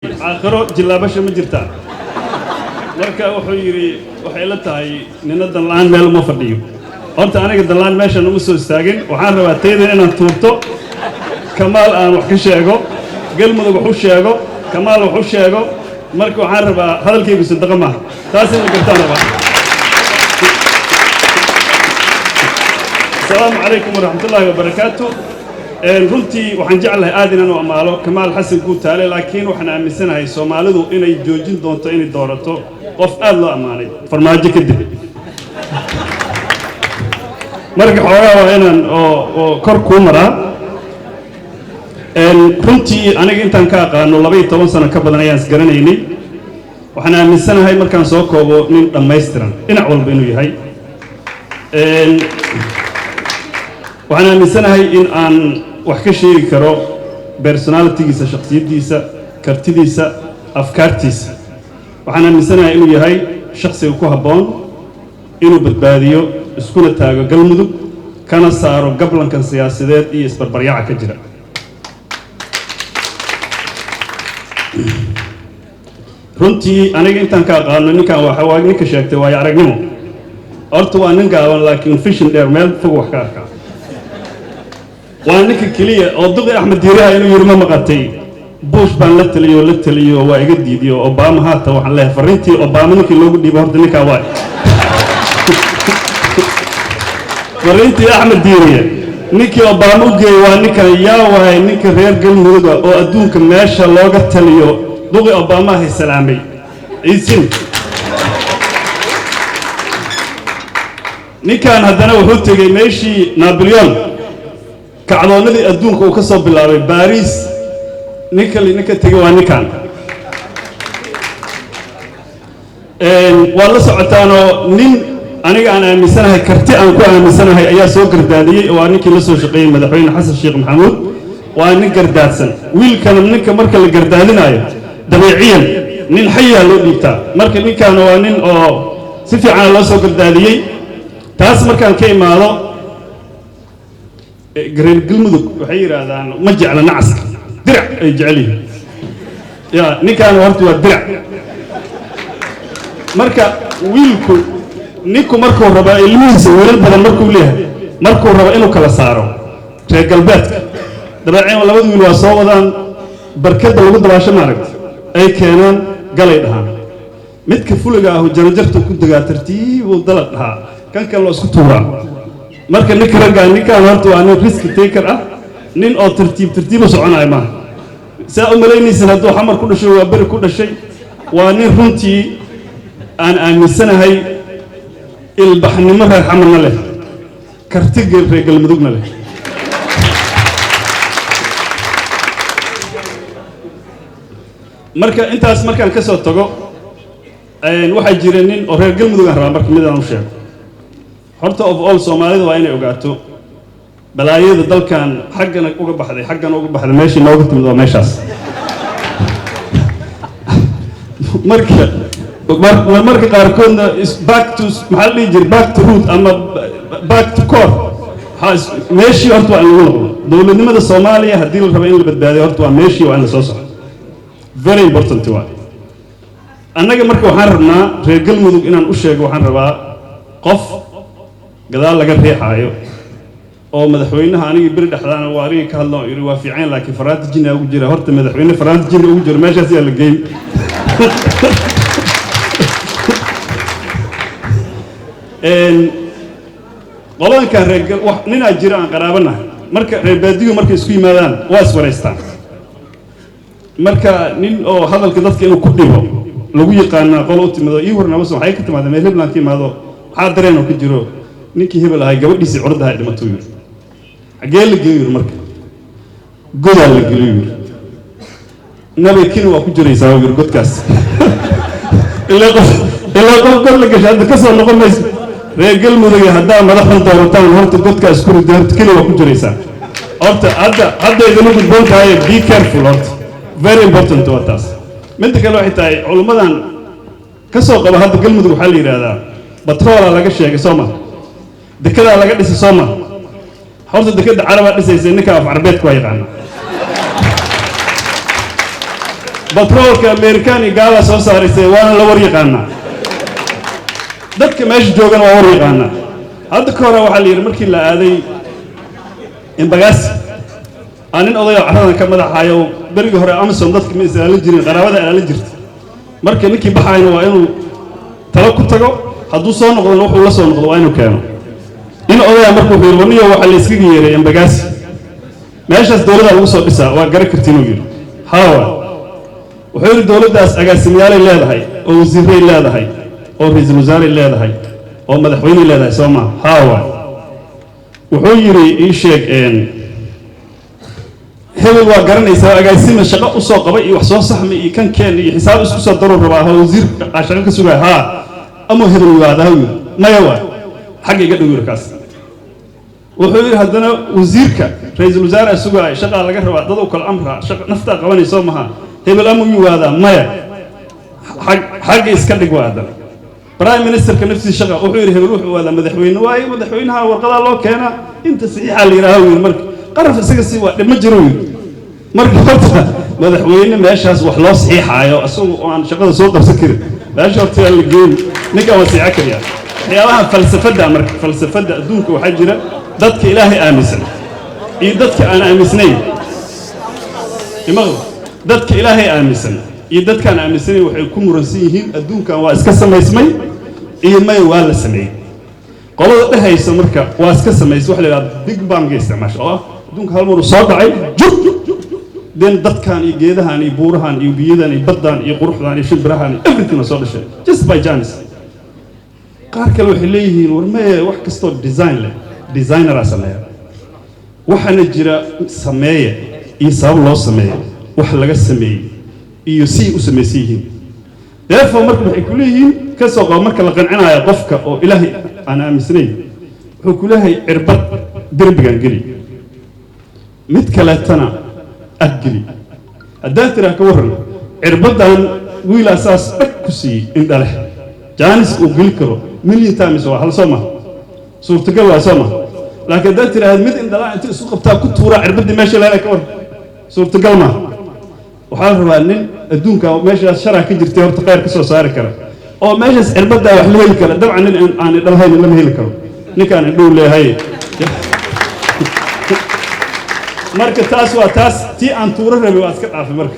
Aakhiro jillaabasha ma jirtaa? Marka wuxuu yidhi, waxay la tahay nina danla'aan meel uma fadhiyo. Horta aniga danla'aan meeshan uma soo istaagin. Waxaan rabaa taydan inaan tuurto, Kamaal aan wax ka sheego, Galmudug wax u sheego, Kamaal wax u sheego. Marka waxaan rabaa hadalkaygu sadaqa maaha, taas in la gartaan rabaa. Asalaamu calaykum waraxmatullaahi wabarakaatu. Runtii waxaan jeclahay aad inaan u ammaalo Kamaal Xasan Guutaale, laakiin waxaan aaminsanahay Soomaalidu inay joojin doonto inay doorato qof aad loo ammaanay Farmaajo kadib. Marka xoogaa waa inaan oo kor kuu maraa. Runtii aniga intaan ka aqaano 12 sano ka badan ayaan isgaranaynay. Waxaan aaminsanahay markaan soo koobo nin dhammaystiran dhinac walba inuu yahay. Waxaan aaminsanahay in aan wax ka sheegi karo personalitigiisa, shakhsiyaddiisa, kartidiisa, afkaartiisa. Waxaan aaminsanahay inuu yahay shakhsiga ku habboon inuu badbaadiyo iskuna taago Galmudug, kana saaro gablankan siyaasadeed iyo isbarbaryaca ka jira. Runtii aniga intaan ka aqaano ninkan waa ninka sheegtay waayo aragnimo. Horta waa nin gaaban laakiin fishin dheer, meel fog wax ka arkaa. Waa ninka keliya oo duqi Axmed Diiraha inuu yidhi ma maqatay Bush baan la taliyo, la taliyo waa iga diidiyo Obama. Haata waxaan leeyahay farriintii Obama ninkii loogu dhiibo horta ninkaa waay. Farriintii Axmed Diiriye ninkii Obama u geeyey waa ninkan. Yaa waay ninka reer Galmuduga oo adduunka meesha looga taliyo duqi Obama hay salaamay isin. Ninkan haddana wuxuu tegey meeshii Naboleon kacdoonnadii adduunka uu ka soo bilaabay, Baariis. Ninka ninka tegey waa ninkan. Waad la socotaanoo nin aniga aan aaminsanahay, karti aan ku aaminsanahay ayaa soo gardaadiyey, oo waa ninkii la soo shaqeeyey Madaxweyne Xasan Sheekh Maxamuud. Waa nin gardaadsan wiilkana. Ninka marka la gardaadinayo dabeeciyan nin xayaa loo dhiibtaa. Marka ninkaana waa nin oo si fiicana loo soo gardaadiyey. Taas markaan ka imaado, reer Galmudug waxay yidhaahdaan ma jecla nacaska, dirac ay jecel yihiin. Ya ninkaana horta waa dirac. Marka wiilku ninku markuu rabo ilmihiisa, wiilal badan markuu leeyahay, markuu rabo inuu kala saaro reer galbeedka, dabeeceen labada wiil waa soo wadaan barkadda lagu dabaasho, maaragta ay keenaan, galay dhahaan. Midka fuliga ahu jaranjartu ku degaa, tartiibuu dalaq dhahaa, kan kale loo isku tuuraa. Marka ninka raggaa, ninkaan horta waa nin risk taker ah, nin oo tartiib tartiibu soconayo maaha. Saa u malaynaysan hadduu Xamar ku dhashay, waa beri ku dhashay. Waa nin runtii aan aaminsanahay ilbaxnimo reer Xamarna leh, karti reer Galmudugna leh. Marka intaas markaan ka soo tago, waxaa jira nin oo reer Galmudug aan rabaa marka mid aan u sheego. Horta of all Soomaalida waa inay ogaato balaayada dalkan xaggana uga baxday, xaggana uga baxday, meeshii nooga timid waa meeshaas. Marka marka qaarkoodna back to, maxaa la dhihi jiray, back to root ama back to core, meeshii horta waa in lagu noqdo. Dowladnimada Soomaaliya haddii la rabo in la badbaadiyo, horta waa meeshii waa in la soo soco. Very important waa annaga. Marka waxaan rabnaa reer Galmudug inaan u sheego, waxaan rabaa qof gadaal laga riixaayo oo madaxweynaha. Anigii beri dhexdaana waa anigii ka hadla oo yidhi waa fiican, laakiin faraanta jinni ugu jira. Horta madaxweyne faraanta jinni ugu jiro meeshaas yaa la geyn. Qoladankan reer ninaa jira aan qaraabanahay. Marka reer baadiyu markay isku yimaadaan waa iswaraystaan. Marka nin oo hadalka dadka inuu ku dhibo lagu yaqaanaa qolo u timido ii warnabas, waxay ka timaada meel Hebland ka imaado, maxaa dareenoo ka jiro? Ninkii hebel ahay gabadhiisii curadaha dhimatuu yiri. Xaggee la geeyo yiri? Marka godaa la geliyo yiri. Nabay kina waa ku jiraysaa yiri godkaas. Ilaa qof, ilaa qof god la gashay hadda ka soo noqon mayso. Reer Galmudug haddaa madaxdan doorataan, horta godkaas ku riday, horta keli waa ku jiraysaa. Horta hadda idinu gudboon tahay, be careful. Horta very important waa taas. Midda kale waxay tahay culummadan ka soo qaba hadda Galmudug waxaa la yidhaahdaa batroolaa laga sheegay, soo ma? Dekedaa laga dhisay, soo ma? Horta dekeda Carabaa dhisaysa, ninka af Carbeedka waa yaqaana. Batroolka Amerikaan iyo gaalaa soo saaraysay, waana la war yaqaanaa. Dadka meesha joogana waa war yaqaanaa. Hadda ka hore waxaa la yidhi, markii la aaday Embagaasi, aa nin odayoo carradan ka madaxayo. Berigii hore AMISOM dadka ma is ilaalin jirin, qaraabada ilaalin jirta. Marka ninkii baxayna waa inuu talo ku tago, hadduu soo noqdona wuxuu la soo noqdo waa inuu keeno. Nin odaya marka wuxuu yidhi: "Warniyo, waxaa la iskaga yeeray Embagaasi, meeshaas dowladdaa lagu soo dhisaa, waa garan kartiin." Uu yidhi: "Hawa." Wuxuu yidhi: "Dowladdaas agaasimyaalay leedahay, oo wasiiray leedahay, oo ra-iisul wasaaray leedahay, oo madaxweyney leedahay, soo maa?" "Hawa." Wuxuu yidhi: "Ii sheeg, hebel waa garanaysaa, agaasima shaqo u soo qabay iyo wax soo saxmay iyo kan keen iyo xisaab isku soo daruu rabaa, ha wasiir shaqo ka sugaya, haa, ama hebel waada?" Yidhi: "Maya, waa xagga iga dhow." Yidhi kaas. Wuxuu yidhi haddana: "Wasiirka ra-iisul wasaare sugaaya, shaqaa laga rabaa, dad u kala amraa, shaqa naftaa qabanayso maha, hebel ama u waadaa?" "Maya, xagga iska dhig." Waa haddana prime ministerka naftiisa shaqa. Wuxuu yidhi: "Hebel wuxuu waadaa madaxweyne waaye, madaxweynaha warqadaa loo keenaa, inta saxiixaa la yidhaaha." Yidhi: "Marka qaraf isaga sii waa dhib ma jiro." Yidhi: "Marka horta madaxweyne meeshaas wax loo saxiixaayo, isagu oo aan shaqada soo qabsan karin, meesha horta yaa la geeni, ninkan waa saxiixo kariya." Waxyaabaha falsafadda, marka falsafadda adduunka waxaa jira dadka Ilaahay aaminsan iyo dadka aan aaminsanayn. Imaql, dadka Ilaahay aaminsan iyo dadkaan aaminsanayn waxay ku muransan yihiin adduunkan waa iska samaysmay iyo maya waa la sameeyey. Qolada dhehaysa marka waa iska samaysay, waxa la yidhaha Big Bang isticmaasha, oo ah adduunka hal mar uu soo dhacay jug, then dadkan iyo geedahan iyo buurahan iyo biyadan iyo baddan iyo quruxdan iyo shimbirahan iyo everything waa soo dhashay just by chance. Qaar kale waxay leeyihiin: war maye, wax kastoo design leh designeraa sameeya, waxaana jira sameeye iyo sabab loo sameeyo, wax laga sameeyey iyo si ay u samaysan yihiin. Therefore marka waxay ku leeyihiin, ka soo qabo marka la qancinayo qofka oo Ilaahay aan aaminsanayn, wuxuu ku leeyahay: "Cirbad derbigan geli, mid kaleetana ag geli." Haddaad tiraa: "Ka warran cirbaddan wiilaa saas dhag ku siiyey indhaleh?" Jaanis uu geli karo million times waa hal, soo maha? Suurtagal waa, soo maha? Laakiin haddaad tiraahد mid indhalaa inta isku qabtaa ku tuuraa cirbaddii meesha leela, ka warran? Suurtagal maaha. Waxaa la rabaa nin adduunka meeshaas sharaa ka jirtay horta khayr ka soo saari kara, oo meeshaas cirbaddaa wax la heli kara. Dabcan nin aan indhalahayn lama heli karo, ninkaan indhow leeyahay. Marka taas waa taas. Tii aan tuuro rabay waa iska dhaafay marka.